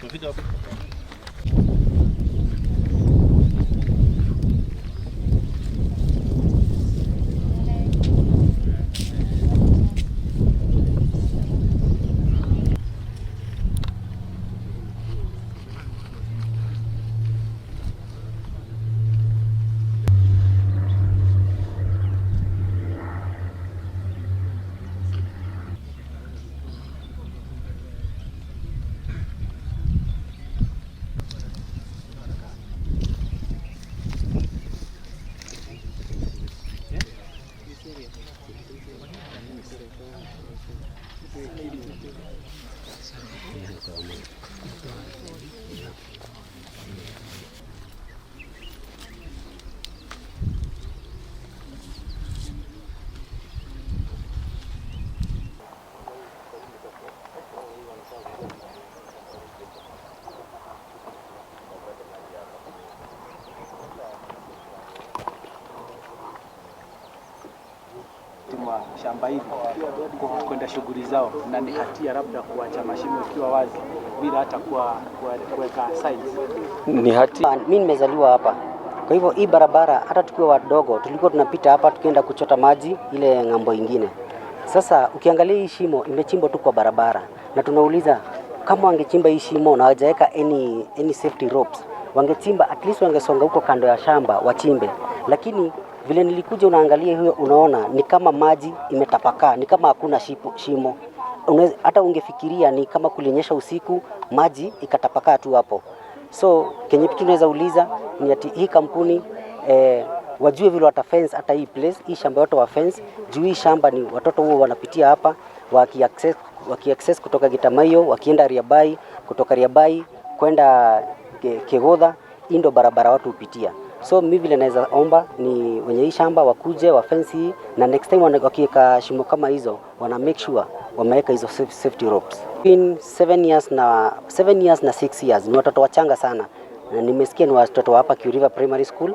Tumefika hapo. Mwa shamba hili kwenda shughuli zao, na ni hatia labda kuacha mashimo ikiwa wazi bila hata kuweka signs. Ni hatia. Mimi nimezaliwa hapa, kwa hivyo hii barabara hata tukiwa wadogo tulikuwa tunapita hapa tukienda kuchota maji ile ng'ambo ingine. Sasa ukiangalia hii shimo imechimbwa tu kwa barabara, na tunauliza kama wangechimba hii shimo na hawajaweka any safety ropes, wangechimba at least wangesonga huko kando ya shamba wachimbe, lakini vile nilikuja, unaangalia hiyo, unaona ni kama maji imetapakaa, ni kama hakuna shimo. Hata ungefikiria ni kama kulinyesha usiku, maji ikatapakaa tu hapo. So kenye tunaweza uliza ni ati hii kampuni wajue vile wata fence hata hii place, hii shamba yote wa fence juu hii shamba ni watoto huo wanapitia hapa waki access kutoka Gitamaio wakienda Riabai, kutoka Riabai kwenda Kegodha, hii ndo barabara watu hupitia. So mimi vile naweza omba ni wenye hii shamba wakuje wa fence hii, na next time wakiweka shimo kama hizo wana make sure wameweka hizo safety ropes. In 7 years na 7 years na 6 years ni watoto wachanga sana, na nimesikia ni watoto wa hapa Kiu River Primary School,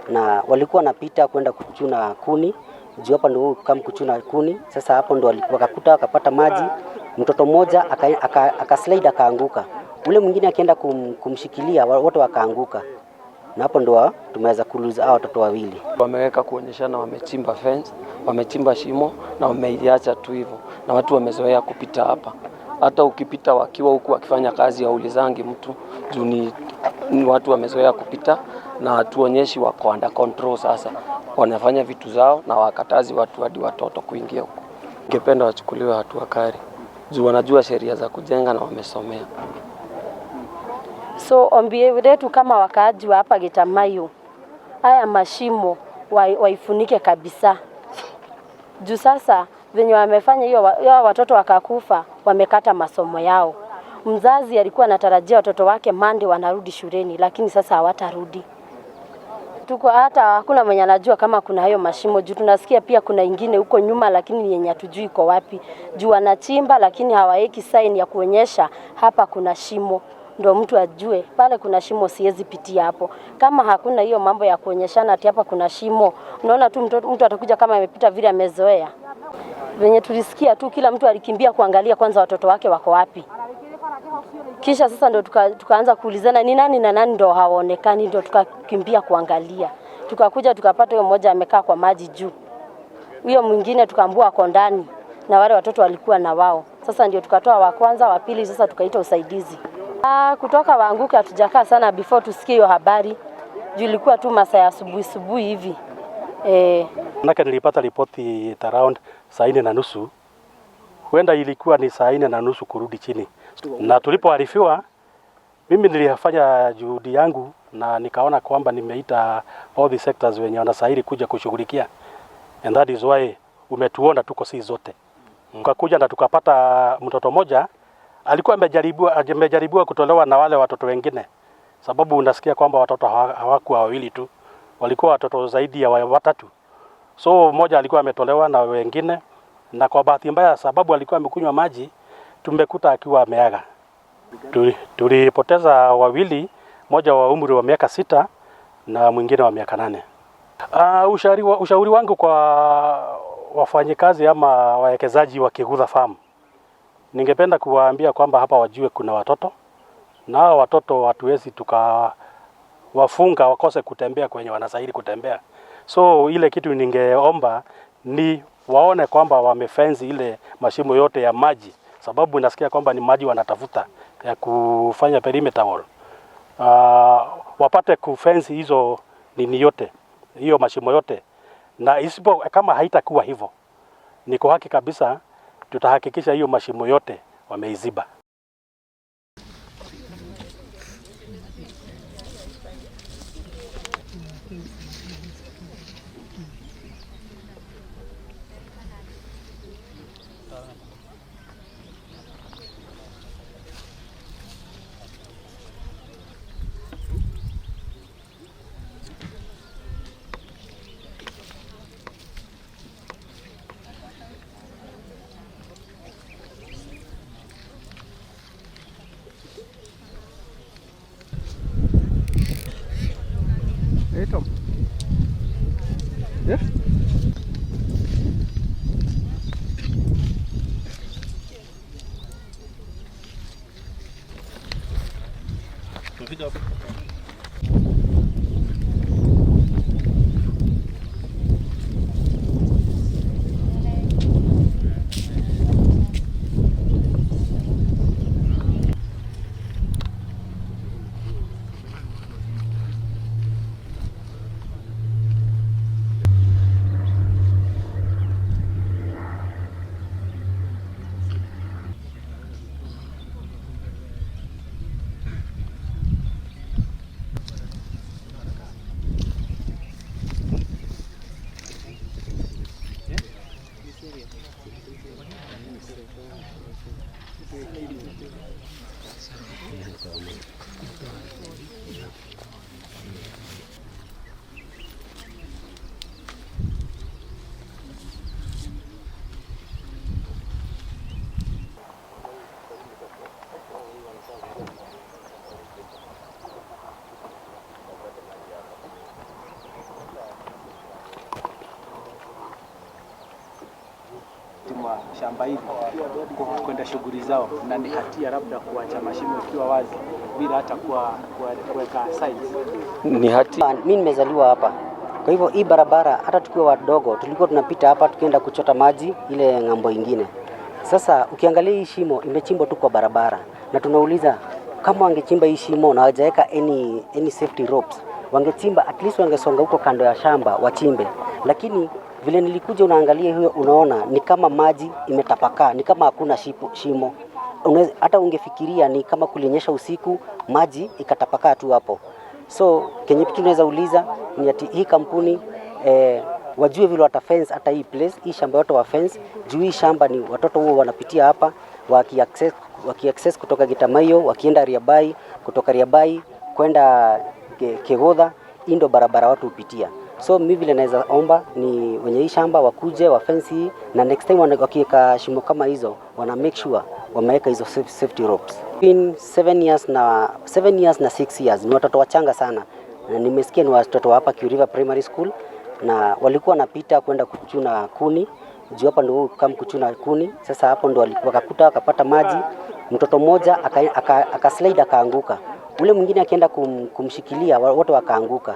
na walikuwa wanapita kwenda kuchuna kuni juu hapa ndio kama kuchuna kuni. Sasa hapo ndo wakakuta wakapata maji, mtoto mmoja aka slide akaanguka, ule mwingine akienda kumshikilia, wote wakaanguka, na hapo ndo tumeweza kulose hao watoto wawili. Wameweka kuonyeshana, wamechimba fence, wamechimba shimo na wameiacha tu hivyo, na watu wamezoea kupita hapa. Hata ukipita wakiwa huku wakifanya kazi haulizangi mtu juu ni watu wamezoea kupita na hatuonyeshi wako under control. Sasa wanafanya vitu zao na wakatazi watu hadi watoto kuingia huku. Ningependa wachukuliwe hatua kali juu wanajua sheria za kujenga na wamesomea. So ombi letu kama wakaaji wa hapa Gitamayo, haya mashimo waifunike kabisa. Juu sasa venye wamefanya hiyo watoto wakakufa, wamekata masomo yao. Mzazi alikuwa anatarajia watoto wake Monday wanarudi shuleni, lakini sasa hawatarudi. Tuko hata hakuna mwenye anajua kama kuna hayo mashimo juu tunasikia pia kuna ingine huko nyuma, lakini yenye hatujui iko wapi. Juu wanachimba lakini hawaeki sign ya kuonyesha hapa kuna shimo, ndio mtu ajue pale kuna shimo, siwezi pitia hapo. Kama hakuna hiyo mambo ya kuonyeshana ati hapa kuna shimo, unaona tu mtu atakuja kama amepita vile amezoea. Venye tulisikia tu, kila mtu alikimbia kuangalia kwanza watoto wake wako wapi. Kisha sasa ndo tukaanza kuulizana ni nani na nani ndo hawaonekani, ndo tukakimbia kuangalia. Tukakuja tukapata huyo mmoja amekaa kwa maji juu, huyo mwingine tukaambiwa ako ndani, na wale watoto walikuwa na wao. Sasa ndio tukatoa wa kwanza, wa pili, sasa tukaita usaidizi. Kutoka waanguke hatujakaa sana before tusikie hiyo habari, juu ilikuwa tu masaa ya asubuhi asubuhi hivi. Manake nilipata ripoti at around 4:30, huenda ilikuwa ni 4:30 kurudi chini, na tulipoarifiwa, mimi nilifanya juhudi yangu na nikaona kwamba nimeita all the sectors wenye wanastahili kuja kushughulikia, and that is why umetuona tuko sisi zote. Tukakuja na tukapata mtoto mmoja alikuwa amejaribiwa kutolewa na wale watoto wengine, sababu unasikia kwamba watoto hawakuwa wawili tu, walikuwa watoto zaidi ya watatu. So mmoja alikuwa ametolewa na wengine, na kwa bahati mbaya, sababu alikuwa amekunywa maji, tumekuta akiwa ameaga. Tulipoteza wawili, mmoja wa umri wa miaka 6 na mwingine wa miaka 8. Ushauri wangu kwa wafanyikazi ama wawekezaji wa Kigutha Farm, ningependa kuwaambia kwamba hapa wajue kuna watoto Na hao watoto hatuwezi tukawafunga wakose kutembea kwenye wanastahili kutembea. So ile kitu ningeomba ni waone kwamba wamefence ile mashimo yote ya maji, sababu nasikia kwamba ni maji wanatafuta ya kufanya perimeter wall. Wapate kufence hizo nini yote hiyo mashimo yote, na isipo kama haitakuwa hivyo, niko haki kabisa, tutahakikisha hiyo mashimo yote wameiziba. Hey, Tom. Yeah? Mwa shamba hili kwenda shughuli zao, na ni hatia labda kuacha mashimo ikiwa wazi bila hata kuweka signs. Ni hatia. Mimi nimezaliwa hapa, kwa hivyo hii barabara hata tukiwa wadogo tulikuwa tunapita hapa tukienda kuchota maji ile ng'ambo ingine. Sasa ukiangalia hii shimo imechimbwa tu kwa barabara, na tunauliza kama wangechimba hii shimo na hawajaweka any safety ropes, wangechimba at least wangesonga huko kando ya shamba wachimbe, lakini vile nilikuja, unaangalia hiyo, unaona ni kama maji imetapakaa, ni kama hakuna shimo. Hata ungefikiria ni kama kulinyesha usiku, maji ikatapakaa tu hapo. So kenye kitu tunaweza uliza ni ati hii kampuni wajue vile wata fence hata hii place, hii shamba yote wa fence juu hii shamba ni watoto huo wanapitia hapa waki access kutoka Gitamaio wakienda Riabai, kutoka Riabai kwenda Kegodha, hii ndo barabara watu hupitia. So mi vile naweza omba ni wenye hii shamba wakuje wa fence hii, na next time wakiweka shimo kama hizo wana make sure wameweka hizo safety ropes. In 7 years na 6 years ni watoto wachanga sana, na nimesikia ni watoto wa hapa Kiu River Primary School, na walikuwa wanapita kwenda kuchuna kuni juu hapa ndio kama kuchuna kuni. Sasa hapo ndo wakakuta wakapata maji, mtoto mmoja aka slide akaanguka, ule mwingine akienda kumshikilia, wote wakaanguka,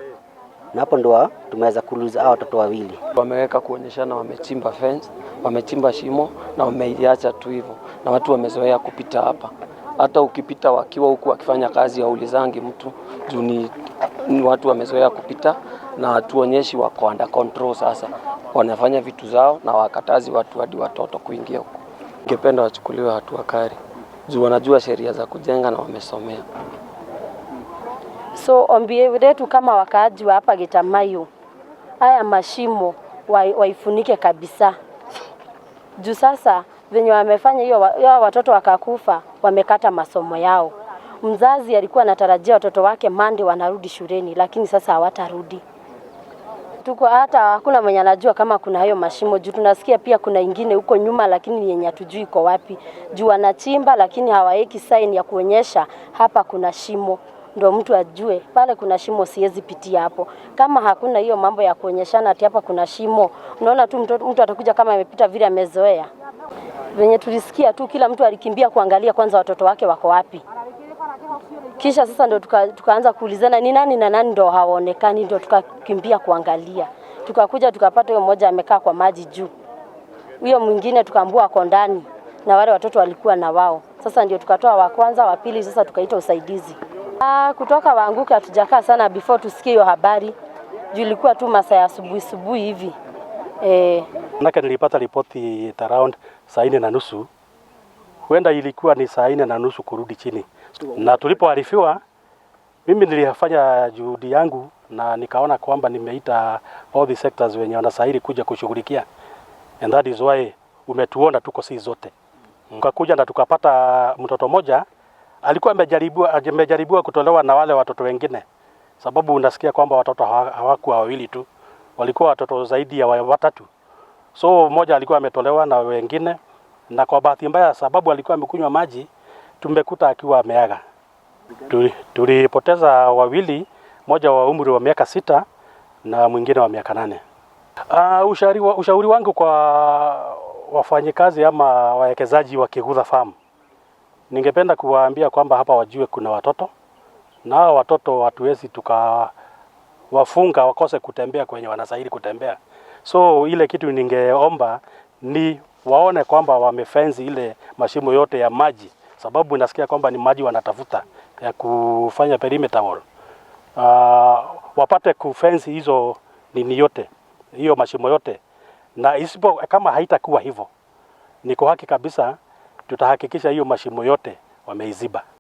na hapo ndo tumeweza kulose hao watoto wawili. Wameweka kuonyeshana, wamechimba fence, wamechimba shimo na wameiacha tu hivyo, na watu wamezoea kupita hapa. Hata ukipita wakiwa huku wakifanya kazi haulizangi mtu juu ni watu wamezoea kupita na hatuonyeshi wako under control. Sasa wanafanya vitu zao na wakatazi watu hadi watoto kuingia huku. Ningependa wachukuliwe hatua kali juu wanajua sheria za kujenga na wamesomea. So ombi letu kama wakaaji wa hapa Gitamayo, haya mashimo waifunike kabisa. Juu sasa venye wamefanya hiyo, watoto wakakufa, wamekata masomo yao. Mzazi alikuwa anatarajia watoto wake Monday wanarudi shuleni, lakini sasa hawatarudi. Tuko hata hakuna mwenye anajua kama kuna hayo mashimo juu tunasikia pia kuna ingine huko nyuma, lakini yenye hatujui iko wapi. Juu wanachimba lakini hawaeki sign ya kuonyesha hapa kuna shimo, ndo mtu ajue pale kuna shimo, siwezi pitia hapo. Kama hakuna hiyo mambo ya kuonyeshana ati hapa kuna shimo, unaona tu mtu atakuja kama amepita vile amezoea. Venye tulisikia tu, kila mtu alikimbia kuangalia kwanza watoto wake wako wapi. Kisha sasa ndio tukaanza kuulizana ni nani na nani ndo hawaonekani, ndio tukakimbia kuangalia. Tukakuja tukapata huyo mmoja amekaa kwa maji juu, huyo mwingine tukaambiwa ako ndani na wale watoto walikuwa na wao. Sasa ndio tukatoa wa kwanza, wa pili, sasa tukaita usaidizi. Kutoka waanguke hatujakaa sana before tusikie hiyo habari, juu ilikuwa tu masaa ya asubuhi asubuhi hivi. Manake nilipata ripoti around 4:30, huenda ilikuwa ni 4:30 kurudi chini, na tulipoarifiwa, mimi nilifanya juhudi yangu na nikaona kwamba nimeita all the sectors wenye wanastahili kuja kushughulikia, and that is why umetuona tuko sisi zote. Tukakuja na tukapata mtoto mmoja alikuwa amejaribiwa kutolewa na wale watoto wengine, sababu unasikia kwamba watoto hawakuwa wawili tu, walikuwa watoto zaidi ya watatu. So mmoja alikuwa ametolewa na wengine, na kwa bahati mbaya, sababu alikuwa amekunywa maji, tumekuta akiwa ameaga. Tulipoteza wawili, mmoja wa umri wa miaka 6 na mwingine wa miaka 8. Ushauri wangu kwa wafanyikazi ama wawekezaji wa Kigutha Farm, ningependa kuwaambia kwamba hapa wajue kuna watoto, na hao watoto hatuwezi tukawafunga wakose kutembea kwenye wanastahili kutembea. So ile kitu ningeomba ni waone kwamba wamefence ile mashimo yote ya maji, sababu nasikia kwamba ni maji wanatafuta ya kufanya perimeter wall. Wapate kufence hizo nini yote, hiyo mashimo yote, na isipo kama haitakuwa hivyo, niko haki kabisa, tutahakikisha hiyo mashimo yote wameiziba.